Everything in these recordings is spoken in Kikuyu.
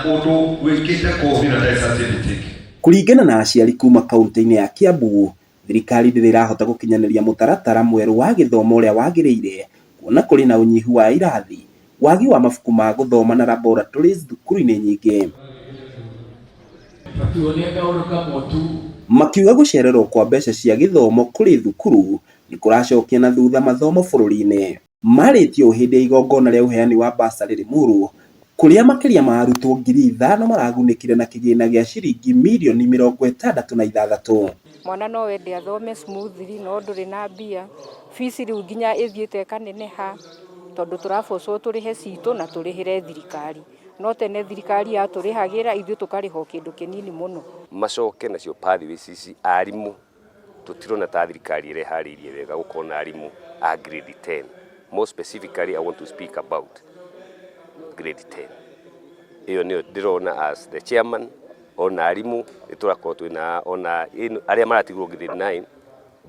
Ũndũ wĩkĩte kothi na ndarĩ certificate. Kũringana na aciari kuma kauntĩ-inĩ ya Kiambu, thirikari ndĩrĩ ĩrahota gũkinyanĩria mũtaratara mwerũ wa gĩthomo ũrĩa wagĩrĩire, kuona kũrĩ na ũnyihu wa irathi, wagi wa mabuku ma gũthoma na laboratories thukuru-inĩ nyingĩ. Makiuga gũcererwo kwa mbeca cia gĩthomo kũrĩ thukuru nĩ kũracokia na thutha mathomo bũrũri-inĩ. Marĩtie ũũ hĩndĩ ya igongona rĩa ũheani wa bursary Limuru, kũrĩa makĩria ma arutwo 5,000 maragunĩkire na kĩgĩna gĩa ciringi mirioni 66. Mwana no wende athome smoothly no ndũrĩ na mbia. Fees rĩu nginya ĩthiĩte ĩkaneneha tondũ tũrabocwo tũrĩhe citũ na tũrĩhĩre thirikari. No tene thirikari yatũrĩhagĩra ithuĩ tũkarĩha o kĩndũ kĩnini mũno. Macoke nacio pathways ici arimũ tũtirona ta thirikari ĩreharĩirie wega gũkorwo na arimũ a grade 10. More specifically, I want to speak about grade 10. Ĩyo nĩyo ndĩrona as the chairman, ona arimũ nĩ tũrakorwo twĩna ona arĩa maratigwo grade 9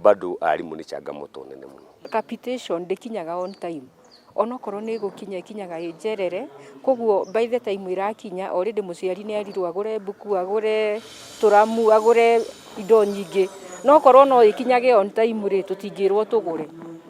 bado arimũ nĩ changamoto nene mũno. Capitation ndĩkinyaga on time. Onokorwo nĩ ĩgũkinya, ĩkinyaga ĩ njerere, koguo by the time ĩrakinya already mũciari nĩ erirwo agũre mbuku, agũre tũramu, agũre indo nyingĩ. No korwo no ĩkinyage on time rĩ, tũtingĩrwo tũgũre.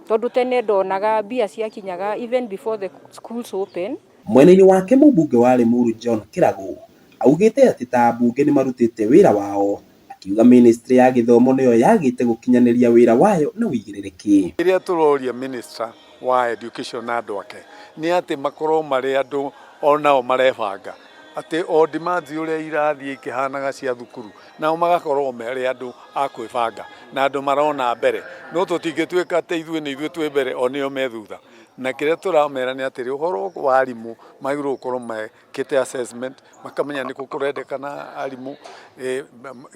Tondũ tene ndonaga mbia ciakinyaga even before the schools open. Mwena-inĩ wake, mũmbunge wa Limuru John Kĩragũ augĩte atĩ ta ambunge nĩ marutĩte wĩra wao, akiuga ministry ya gĩthomo nĩyo yagĩte gũkinyanĩria wĩra wayo na ũigĩrĩrĩki. Rĩrĩa tũroria minister wa education na andũ ake nĩ atĩ makorwo marĩ andũ onao marebanga atĩ o demands ũrĩa irathiĩ ikĩhanaga cia thukuru, nao magakorwo marĩ andũ a kwĩbanga na andũ marona mbere, no tũtingĩtuĩka atĩ ithuĩ nĩ ithuĩ twĩ mbere, o nĩo me thutha. Na kĩrĩa tũramera nĩ atĩrĩ, ũhoro wa arimũ magĩrĩirwo gũkorwo mekĩte assessment, makamenya nĩkũ kũrendekana arimũ,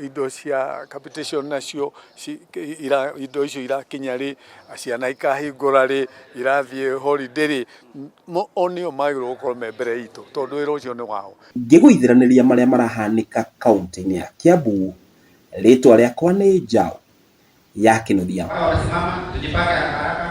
indo cia capitation nacio, indo icio irakinya rĩ, ciana ikahingũra rĩ, irathiĩ holiday rĩ, o nĩo magĩrĩirwo gũkorwo me mbere itũ tondũ wĩra ũcio nĩ wao. Ngĩgũithĩranĩria marĩa marahanĩka kaunti-inĩ ya Kiambu, rĩtwa rĩakwa nĩ Njaũ ya Kĩnuthia. Wamesimama, tujipange haraka haraka.